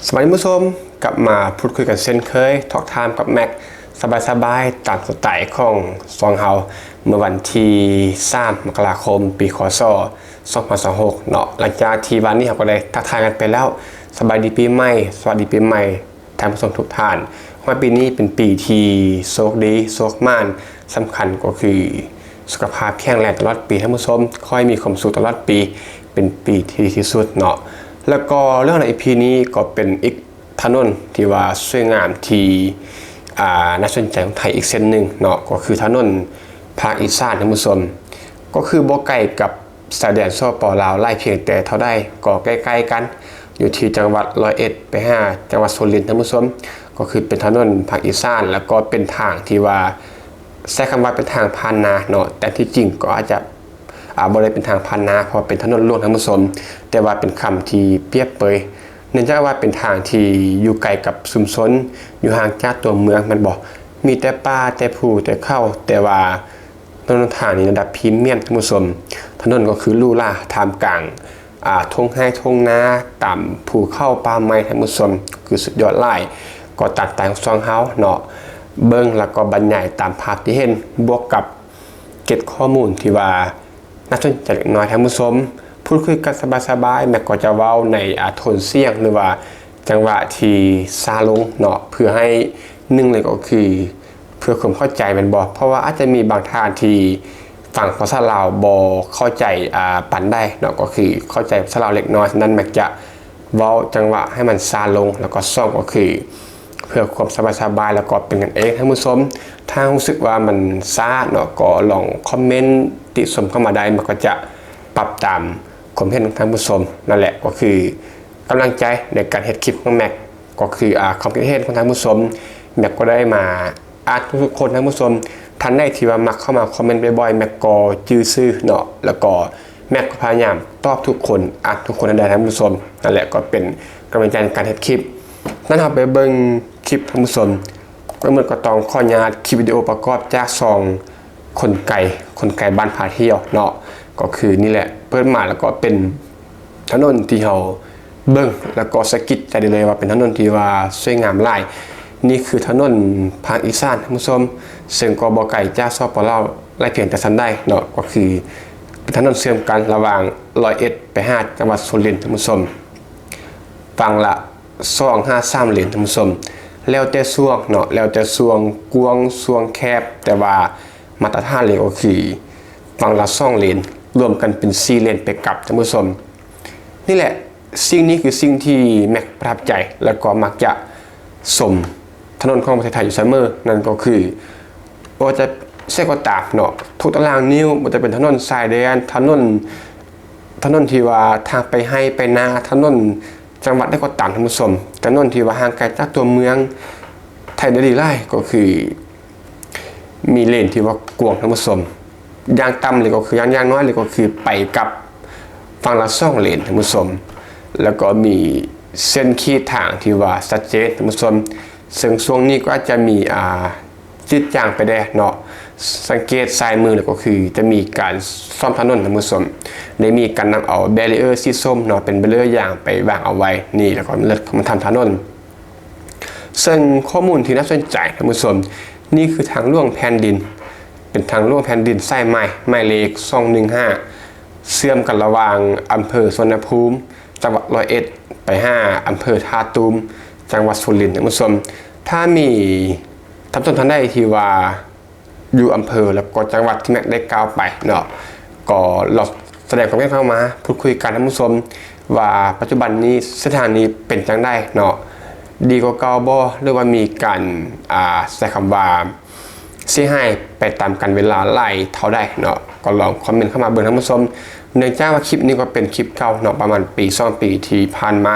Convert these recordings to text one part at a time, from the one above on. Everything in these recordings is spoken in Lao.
ສະບາຍດີທ່ານຜູ້ຊົມ, ກັບມາພູດຄຸຍກັນເຊັ່ນເຄີຍ, ທອກທາມກັບແມັກ ສະບາຍໆ ຕາມສະໄຕຂອງຊ່ອງເຮົາ ເມື່ອວັນທີສາມ ມະກະລາຄົມ ປີ ຄ.ສ. ສອງພັນຊາວຫົກ ເນາະ. ຫຼັງຈາກທີ່ວານນີ້ເຮົາກໍໄດ້ທັກທາຍກັນໄປແລ້ວ, ສະບາຍດີປີໃໝ່, ສະຫວັດດີປີໃໝ່ ທ່ານຜູ້ຊົມທຸກທ່ານ. ຮອດປີນີ້ເປັນປີທີ່ໂຊກດີ, ໂຊກໝານ, ສຳຄັນກໍຄືສຸຂະພາບແຂງແຮງຕະຫຼອດປີ ທ່ານຜູ້ຊົມ, ຂໍໃຫ້ມີຄວາມສຸກຕະຫຼອດປີ, ເປັນປີທີ່ດີທີ່ສຸດເນາະ. ແລ້ວກໍເລື່ອງໃນອີພີນີ້ກໍເປັນອີກຖະໜົນທີ່ວ່າສວຍງາມ ທີ່ ອ່າ ໜ້າສົນໃຈຂອງໄທອີກເສັ້ນໜຶ່ງເນາະ, ກໍຄືຖະໜົນພາກອີສານ ທ່ານຜູ້ຊົມ, ກໍຄືບໍ່ໄກກັບ ຊາຍແດນ ສປ ລາວ ຫຼາຍພຽງແຕ່ເທົ່າໃດກໍໃກ້ໆກັນ, ຢູ່ທີ່ຈັງຫວັດຮ້ອຍເອັດ ໄປຫາຈັງຫວັດສຸລິນ ທ່ານຜູ້ຊົມ, ກໍຄືເປັນຖະໜົນພາກອີສານ ແລ້ວກໍເປັນທາງທີ່ວ່າ ໃຊ້ຄຳວ່າເປັນທາງຜ່ານນາເນາະ, ແຕ່ທີ່ຈິງກໍອາດຈະ ອ່າ ບໍ່ໄດ້ເປັນທາງຜ່ານນາ ເພາະເປັນຖະໜົນຫຼວງ ທ່ານຜູ້ຊົມ, ແຕ່ວ່າເປັນຄຳທີ່ປຽບເປີຍ ເນື່ອງຈາກວ່າເປັນທາງທີ່ຢູ່ໄກກັບຊຸມຊົນ, ຢູ່ຫ່າງຈາກຕົວເມືອງແມ່ນບໍ່, ມີແຕ່ປ່າ ແຕ່ພູ ແຕ່ເຂົາ, ແຕ່ວ່າ ຖະໜົນທາງນີ້ລະດັບພຣີມຽມ ທ່ານຜູ້ຊົມ. ຖະໜົນກໍຄືຫຼູຫຼາທ່າມກາງ ອ່າ ທົ່ງໄຮ່ທົ່ງນາ ຕາມພູເຂົາປ່າໄມ້ ທ່ານຜູ້ຊົມ, ຄືສຸດຍອດຫຼາຍ. ກໍຕາມສະໄຕຂອງຊ່ອງເຮົາເນາະ, ເບິ່ງແລ້ວກໍບັນຍາຍຕາມພາບທີ່ເຫັນ ບວກກັບເກັບຂໍ້ມູນທີ່ວ່າໜ້າສົນໃຈເລັກນ້ອຍ ທ່ານຜູ້ຊົມ. ພູດຄຸຍກັນສະບາຍໆ, ແມັກກໍຈະເວົ້າໃນ ອ່າ ໂທນສຽງ ຫຼືວ່າຈັງຫວະທີ່ຊ້າລົງເນາະ, ເພື່ອໃຫ້ ໜຶ່ງເລີຍກໍຄື ເພື່ອຄວາມເຂົ້າໃຈແມ່ນບໍ່? ເພາະວ່າອາດຈະມີບາງທ່ານທີ່ຟັງພາສາລາວບໍ່ເຂົ້າໃຈ ອ່າ ປານໃດເນາະ, ກໍຄືເຂົ້າໃຈພາສາລາວເລັກນ້ອຍ, ສະນັ້ນແມັກຈະເວົ້າຈັງຫວະໃຫ້ມັນຊ້າລົງ, ແລ້ວກໍສອງກໍຄືເພື່ອຄວາມສະບາຍໆ ແລ້ວກໍເປັນກັນເອງ ທ່ານຜູ້ຊົມ. ຖ້າຮູ້ສຶກວ່າມັນຊ້າເນາະ, ກໍລອງຄອມເມັນຕິຊົມເຂົ້າມາໄດ້, ແມັກກໍຈະປັບຕາມຄວາມເຫັນຂອງທ່ານຜູ້ຊົມ. ນັ້ນແຫຼະ ກໍຄື ກຳລັງໃຈໃນການເຮັດຄລິບຂອງແມັກ ກໍຄື ອ່າ ຄວາມຄິດເຫັນຂອງທ່ານຜູ້ຊົມ, ແມັກກໍໄດ້ມາອ່ານທຸກໆຄົນ ທ່ານຜູ້ຊົມ. ທ່ານໃດທີ່ວ່າມັກເຂົ້າມາຄອມເມັນບ່ອຍໆ, ແມັກກໍຈື່ຊື່ເນາະ, ແລ້ວກໍແມັກກໍພະຍາຍາມຕອບທຸກຄົນ, ອ່ານທຸກຄົນໃຫ້ໄດ້ ທ່ານຜູ້ຊົມ. ນັ້ນແຫຼະ ກໍເປັນກຳລັງໃຈໃນການເຮັດຄລິບ. ນັ້ນເຮົາໄປເບິ່ງຄລິບ ທ່ານຜູ້ຊົມ. ກ່ອນອື່ນກໍຕ້ອງຂໍອະນຸຍາດຄລິບວິດີໂອປະກອບຈາກຊ່ອງ ຄົນໄກ ຄົນໄກບ້ານພາທ່ຽວເນາະ, ກໍຄືນີ້ແຫຼະ ເປີດມາແລ້ວກໍເປັນຖະໜົນທີ່ເຮົາເບິ່ງ ແລ້ວກໍສະກິດໃຈໄດ້ເລີຍວ່າເປັນຖະໜົນທີ່ວ່າສວຍງາມຫຼາຍ. ນີ້ຄືຖະໜົນພາກອີສານ ທ່ານຜູ້ຊົມ, ເຊິ່ງກໍບໍ່ໄກຈາກ ສປ ລາວ ຫຼາຍພຽງແຕ່ສ່ຳໃດເນາະ, ກໍຄືເປັນຖະໜົນເຊື່ອມກັນລະຫວ່າງຮ້ອຍເອັດ ໄປຫາຈັງຫວັດສຸລິນ ທ່ານຜູ້ຊົມ. ຝັ່ງລະ ສອງຫາສາມເລນ ທ່ານຜູ້ຊົມ, ແລ້ວແຕ່ຊ່ວງເນາະ, ແລ້ວແຕ່ຊ່ວງກວ້າງ ຊ່ວງແຄບ, ແຕ່ວ່າມາດຕະຖານເລີຍກໍຄືຝັ່ງລະສອງເລນ, ລວມກັນເປັນສີ່ເລນໄປກັບ ທ່ານຜູ້ຊົມ. ນີ້ແຫຼະ ສິ່ງນີ້ຄືສິ່ງທີ່ແມັກປະທັບໃຈ ແລ້ວກໍມັກຈະຊົມຖະໜົນຂອງປະເທດໄທຢູ່ສະເໝີ, ນັ້ນກໍຄື ບໍ່ວ່າຈະໃສກໍຕາມເນາະ, ທຸກຕາລາງນິ້ວ, ບໍ່ວ່າຈະເປັນຖະໜົນຊາຍແດນ, ຖະໜົນ ຖະໜົນທີ່ວ່າທາງໄປໄຮ່ໄປນາ, ຖະໜົນ ຈັງຫວັດໃດກໍຕາມ ທ່ານຜູ້ຊົມ, ຖະໜົນທີ່ວ່າຫ່າງໄກຈາກຕົວເມືອງ ໄທໄດ້ດີຫຼາຍກໍຄືມີເລນທີ່ວ່າກວ້າງ ທ່ານຜູ້ຊົມ, ຢ່າງຕ່ຳເລີຍກໍຄື ຢ່າງ ຢ່າງນ້ອຍເລີຍກໍຄືໄປກັບຝັ່ງລະສອງເລນ ທ່ານຜູ້ຊົມ, ແລ້ວກໍມີເສັ້ນຂີດທາງທີ່ວ່າຊັດເຈນ ທ່ານຜູ້ຊົມ. ເຊິ່ງຊ່ວງນີ້ກໍອາດຈະມີ ອ່າ ຈືດຈາງໄປແດ່ເນາະ. ສັງເກດຊ້າຍມືແລ້ວກໍຄືຈະມີການສ້ອມຖະໜົນ ທ່ານຜູ້ຊົມ, ໄດ້ມີການນຳເອົາແບຣີເອີສີສົ້ມເນາະ, ເປັນແບຣີເອີຢາງໄປວາງເອົາໄວ້ນີ້, ແລ້ວກໍເລີດເຂົ້າມາທຳຖະໜົນ. ເຊິ່ງຂໍ້ມູນທີ່ໜ້າສົນໃຈ ທ່ານຜູ້ຊົມ, ນີ້ຄືທາງຫຼວງແຜ່ນດິນ, ເປັນທາງຫຼວງແຜ່ນດິນສາຍໃໝ່ ໝາຍເລກສອງໜຶ່ງຫ້າ ເຊື່ອມກັນລະຫວ່າງອຳເພີສຸວັນນະພູມ ຈັງຫວັດຮ້ອຍເອັດ ໄປຫາອຳເພີທ່າຕູມ ຈັງຫວັດສຸລິນ ທ່ານຜູ້ຊົມ. ຖ້າມີທ່ານຜູ້ຊົມທ່ານໃດທີ່ວ່າຢູ່ອຳເພີ ແລ້ວກໍຈັງຫວັດທີ່ແມັກໄດ້ກ່າວໄປເນາະ, ກໍລອງສະແດງຄວາມເຫັນເຂົ້າມາ ພູດຄຸຍກັນ ທ່ານຜູ້ຊົມ ວ່າປັດຈຸບັນນີ້ເສັ້ນທາງນີ້ເປັນຈັ່ງໃດເນາະ, ດີກວ່າເກົ່າບໍ່ ຫຼືວ່າມີການ ອ່າ ໃຊ້ຄຳວ່າ ເສຍຫາຍໄປຕາມການເວລາຫຼາຍເທົ່າໃດເນາະ, ກໍລອງຄອມເມັນເຂົ້າມາເບິ່ງ ທ່ານຜູ້ຊົມ. ເນື່ອງຈາກວ່າຄລິບນີ້ກໍເປັນຄລິບເກົ່າເນາະ, ປະມານປີສອງປີທີ່ຜ່ານມາ,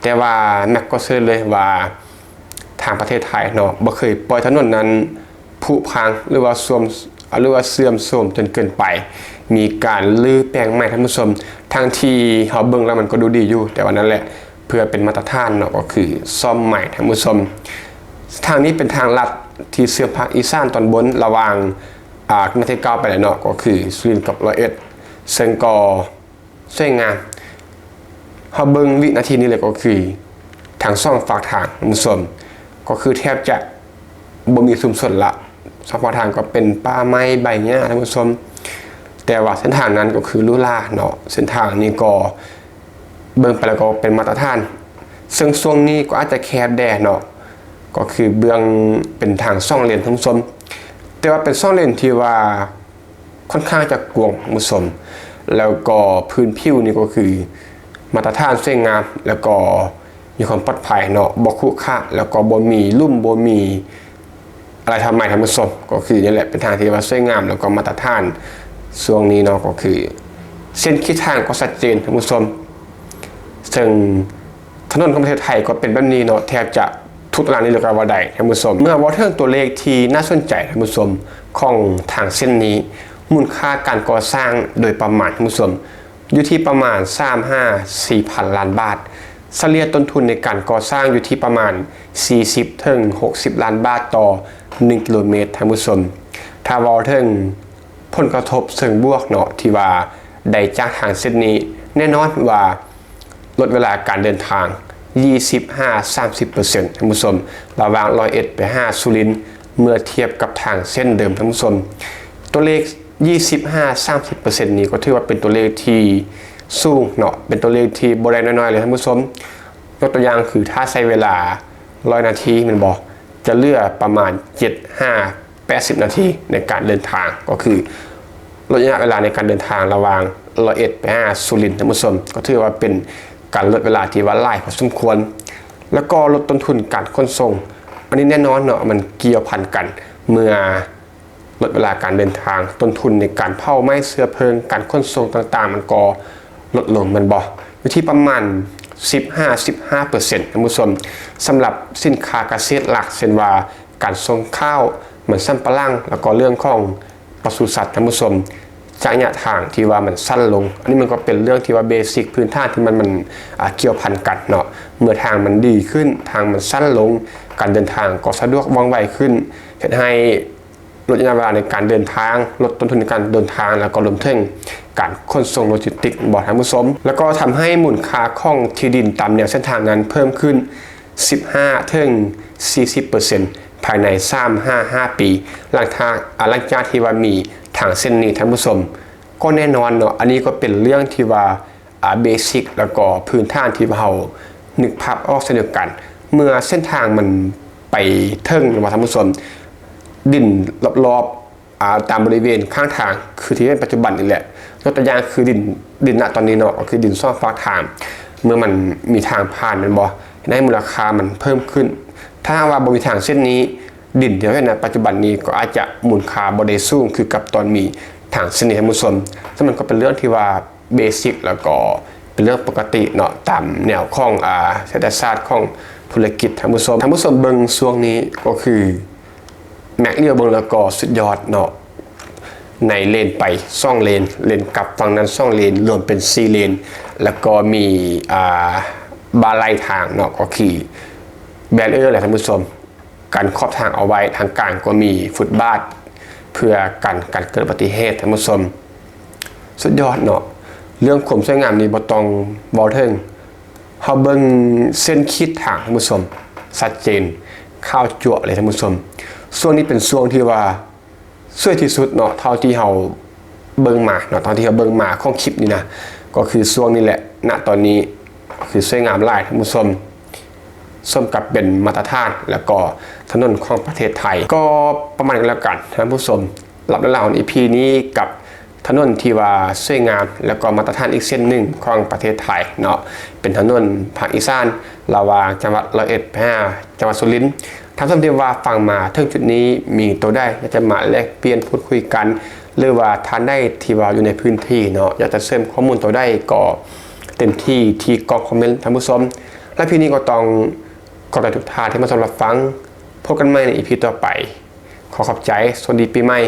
ແຕ່ວ່າແມັກກໍເຊື່ອເລີຍວ່າທາງປະເທດໄທເນາະ ບໍ່ເຄີຍປ່ອຍຖະໜົນນັ້ນຜຸພັງ ຫຼືວ່າຊວມ ຫຼືວ່າເສື່ອມໂຊມຈົນເກີນໄປ, ມີການຮື້ແປງໃໝ່ ທ່ານຜູ້ຊົມ, ທັງທີ່ເຮົາເບິ່ງແລ້ວມັນກໍດູດີຢູ່, ແຕ່ວ່ານັ້ນແຫຼະ ເພື່ອເປັນມາດຕະຖານເນາະ ກໍຄືສ້ອມໃໝ່ ທ່ານຜູ້ຊົມ. ທາງນີ້ເປັນທາງລັດທີ່ເຊື່ອມພາກອີສານຕອນບົນ ລະຫວ່າງ ອ່າ ທີ່ກ່າວໄປແລ້ວເນາະ ກໍຄືສຸລິນກັບຮ້ອຍເອັດ, ເຊິ່ງກໍສວຍງາມ. ເຮົາເບິ່ງວິນາທີນີ້ເລີຍ ກໍຄື ທັງສອງຟາກທາງ ທ່ານຜູ້ຊົມ ກໍຄືແທບຈະບໍ່ມີຊຸມຊົນລະ. ສອງຟາກທາງກໍເປັນປ່າໄມ້ໃບຫຍ້າ ທ່ານຜູ້ຊົມ. ແຕ່ວ່າເສັ້ນທາງນັ້ນກໍຄືຫຼູຫຼາເນາະ, ເສັ້ນທາງນີ້ກໍເບິ່ງໄປແລ້ວກໍເປັນມາດຕະຖານ, ເຊິ່ງຊ່ວງນີ້ກໍອາດຈະແຄບແດ່ເນາະ, ກໍຄືເບື້ອງເປັນທາງສອງເລນ ທ່ານຜູ້ຊົມ. ແຕ່ວ່າເປັນສອງເລນທີ່ວ່າ ຂ້ອນຂ້າງຈະກວ້າງ ທ່ານຜູ້ຊົມ, ແລ້ວກໍພື້ນຜິວນີ້ກໍຄືມາດຕະຖານສວຍງາມ ແລ້ວກໍມີຄວາມປອດໄພເນາະ, ບໍ່ຂຸຂະ ແລ້ວກໍບໍ່ມີຫຼຸມ ບໍ່ມີອະໄລທຳໄມ ທ່ານຜູ້ຊົມ. ກໍຄືນີ້ແຫຼະ ເປັນທາງທີ່ວ່າສວຍງາມ ແລ້ວກໍມາດຕະຖານ. ຊ່ວງນີ້ເນາະ ກໍຄືເສັ້ນຂີດທາງກໍຊັດເຈນ ທ່ານຜູ້ຊົມ, ເຊິ່ງ ຖະໜົນຂອງປະເທດໄທກໍເປັນແບບນີ້ເນາະ, ແທບຈະທຸກຕາລາງນິ້ວເລີຍກໍວ່າໄດ້ ທ່ານຜູ້ຊົມ. ເມື່ອເວົ້າເຖິງຕົວເລກທີ່ໜ້າສົນໃຈ ທ່ານຜູ້ຊົມ, ຂອງທາງເສັ້ນນີ້, ມູນຄ່າການກໍ່ສ້າງໂດຍປະມານ ທ່ານຜູ້ຊົມ, ຢູ່ທີ່ປະມານສາມຫາສີ່ພັນລ້ານບາດ, ສະເລ່ຍຕົ້ນທຶນໃນການກໍ່ສ້າງຢູ່ທີ່ປະມານສີ່ສິບເຖິງຫົກສິບລ້ານບາດຕໍ່ໜຶ່ງກິໂລເມດ ທ່ານຜູ້ຊົມ. ຖ້າເວົ້າເຖິງ ຜົນກະທົບເຊີງບວກເນາະ ທີ່ວ່າໄດ້ຈາກທາງເສັ້ນນີ້, ແນ່ນອນວ່າລົດເວລາການເດີນທາງ ຍີ່ສິບຫາສາມສິບເປີເຊັນ ທ່ານຜູ້ຊົມ, ລະຫວ່າງຮ້ອຍເອັດໄປຫາສຸລິນ ເມື່ອທຽບກັບທາງເສັ້ນເດີມ ທ່ານຜູ້ຊົມ. ຕົວເລກຍີ່ສິບຫາສາມສິບເປີເຊັນນີ້ ກໍຖືວ່າເປັນຕົວເລກທີ່ສູງເນາະ, ເປັນຕົວເລກທີ່ບໍ່ໄດ້ນ້ອຍໆເລີຍ ທ່ານຜູ້ຊົມ. ຍົກຕົວຢ່າງຄື ຖ້າໃຊ້ເວລາຮ້ອຍນາທີແມ່ນບໍ່, ຈະເຫຼືອປະມານເຈັດຫາ ແປດສິບນາທີໃນການເດີນທາງ, ກໍຄືລົດໄລຍະເວລາໃນການເດີນທາງລະຫວ່າງຮ້ອຍເອັດໄປຫາສຸລິນ ທ່ານຜູ້ຊົມ, ກໍຖືວ່າເປັນການລົດເວລາທີ່ວ່າຫຼາຍພໍສົມຄວນ. ແລ້ວກໍລົດຕົ້ນທຶນການຂົນສົ່ງ, ອັນນີ້ແນ່ນອນເນາະ, ມັນກ່ຽວພັນກັນ. ເມື່ອລົດເວລາການເດີນທາງ, ຕົ້ນທຶນໃນການເຜົາໄໝ້ເຊື້ອເພີງ, ການຂົນສົ່ງຕ່າງໆ ມັນກໍລົດລົງແມ່ນບໍ່? ຢູ່ທີ່ປະມານສິບຫາສິບຫ້າເປີເຊັນ ທ່ານຜູ້ຊົມ. ສຳລັບສິນຄ້າກະເສດຫຼັກ ເຊັ່ນວ່າ ການສົ່ງຂ້າວ, ມັນສຳປະຫຼັງ ແລ້ວກໍເລື່ອງຂອງປະສຸສັດ ທ່ານຜູ້ຊົມ, ຈາກໄລຍະທາງທີ່ວ່າມັນສັ້ນລົງ. ອັນນີ້ມັນກໍເປັນເລື່ອງທີ່ວ່າເບສິກພື້ນຖານທີ່ມັນ ມັນ ອາ ກ່ຽວພັນກັນເນາະ. ເມື່ອທາງມັນດີຂຶ້ນ, ທາງມັນສັ້ນລົງ, ການເດີນທາງກໍສະດວກວ່ອງໄວຂຶ້ນ, ເຮັດໃຫ້ລົດໄລຍະເວລາໃນການເດີນທາງ, ລົດຕົ້ນທຶນໃນການເດີນທາງ, ແລ້ວກໍລວມເຖິງການຂົນສົ່ງໂລຈິສຕິກ ແມ່ນບໍ່ ທ່ານຜູ້ຊົມ? ແລ້ວກໍທຳໃຫ້ມູນຄ່າຂອງທີ່ດິນຕາມແນວເສັ້ນທາງນັ້ນເພີ່ມຂຶ້ນ ສິບຫ້າເຖິງສີ່ສິບເປີເຊັນ ພາຍໃນສາມຫາຫ້າປີ ຫຼັງຈາກ ອາ ຫຼັງຈາກທີ່ວ່າມີທາງເສັ້ນນີ້ ທ່ານຜູ້ຊົມ. ກໍແນ່ນອນເນາະ, ອັນນີ້ກໍເປັນເລື່ອງທີ່ວ່າ ອາ ເບສິກ ແລ້ວກໍພື້ນຖານທີ່ວ່າເຮົານຶກພາບອອກເຊັ່ນດຽວກັນ. ເມື່ອເສັ້ນທາງມັນໄປເຖິງ ແມ່ນບໍ່ ທ່ານຜູ້ຊົມ, ດິນລອບໆ ອາ ຕາມບໍລິເວນຂ້າງທາງ ຄືທີ່ເປັນປັດຈຸບັນນີ້ແຫຼະ. ຍົກຕົວຢ່າງຄືດິນ, ດິນນະຕອນນີ້ເນາະ, ກໍຄືດິນສອງຟາກທາງ, ເມື່ອມັນມີທາງຜ່ານແມ່ນບໍ່, ເຮັດໃຫ້ມູນຄ່າມັນເພີ່ມຂຶ້ນ. ຖ້າຫາກວ່າບໍ່ມີທາງເສັ້ນນີ້, ດິນທີ່ເຮົາເຫັນນະປັດຈຸບັນນີ້ກໍອາດຈະມູນຄ່າບໍ່ໄດ້ສູງຄືກັບຕອນມີທາງເສັ້ນນີ້ ທ່ານຜູ້ຊົມ. ສະນັ້ນມັນກໍເປັນເລື່ອງທີ່ວ່າເບສິກ ແລ້ວກໍເປັນເລື່ອງປົກກະຕິເນາະ, ຕາມແນວຂອງ ອາ ເສດຖະສາດຂອງທຸລະກິດ ທ່ານຜູ້ຊົມ. ທ່ານຜູ້ຊົມເບິ່ງຊ່ວງນີ້ກໍຄື ແມັກຫຼຽວເບິ່ງແລ້ວກໍສຸດຍອດເນາະ, ໃນເລນໄປສອງເລນ, ເລນກັບຝັ່ງນັ້ນສອງເລນ, ລວມເປັນສີ່ເລນ, ແລ້ວກໍມີ ອາ ບາໄລ່ທາງເນາະ, ກໍຄືແບຣຍແຫຼະ ທ່ານຜູ້ຊົມ, ກັນຂອບທາງເອົາໄວ້, ທາງກາງກໍມີຟຸດບາດເພື່ອກັນການເກີດອຸບັດຕິເຫດ, ທ່ານຜູ້ຊົມ. ສຸດຍອດເນາະ, ເລື່ອງຄວາມສວຍງາມນີ້ບໍ່ຕ້ອງເວົ້າເຖິງ. ເຮົາເບິ່ງເສັ້ນຂີດທາງ ທ່ານຜູ້ຊົມ, ຊັດເຈນ, ຂາວຈັ້ວເລີຍ ທ່ານຜູ້ຊົມ. ຊ່ວງນີ້ເປັນຊ່ວງທີ່ວ່າສວຍທີ່ສຸດເນາະ, ເທົ່າທີ່ເຮົາເບິ່ງມາເນາະ, ເທົ່າທີ່ເຮົາເບິ່ງມາຂອງຄລິບນີ້ນະ, ກໍຄືຊ່ວງນີ້ແຫຼະ, ນະຕອນນີ້ຄືສວຍງາມຫຼາຍ ທ່ານຜູ້ຊົມ, ສົມກັບເປັນມາດຕະຖານ ແລ້ວກໍຖະໜົນຂອງປະເທດໄທ. ກໍປະມານນີ້ກໍແລ້ວກັນ ທ່ານຜູ້ຊົມ, ສຳລັບເລື່ອງລາວຂອງອີພີນີ້ກັບ ຖະໜົນທີ່ວ່າສວຍງາມ ແລ້ວກໍມາດຕະຖານອີກເສັ້ນໜຶ່ງຂອງປະເທດໄທເນາະ, ເປັນຖະໜົນພາກອີສານ ລະຫວ່າງຈັງຫວັດຮ້ອຍເອັດໄປຫາຈັງຫວັດສຸລິນ. ທ່ານຜູ້ຊົມທີ່ວ່າຟັງມາເຖິງຈຸດນີ້ ມີໂຕໃດຢາກຈະມາແລກປ່ຽນພູດຄຸຍກັນ ຫຼືວ່າທ່ານໃດທີ່ວ່າຢູ່ໃນພື້ນທີ່ເນາະ ຢາກຈະເສີມຂໍ້ມູນໂຕໃດກໍເຕັມທີ່ທີ່ກ່ອງຄອມເມັນ ທ່ານຜູ້ຊົມ. ແລະ ພີນີ້ກໍຕ້ອງຂອບໃຈທຸກທ່ານທີ່ມາຊົມຮັບຟັງ. ພົບກັນໃໝ່ໃນອີພີຕໍ່ໄປ. ຂໍຂອບໃຈ. ສະຫວັດດີປີໃໝ່.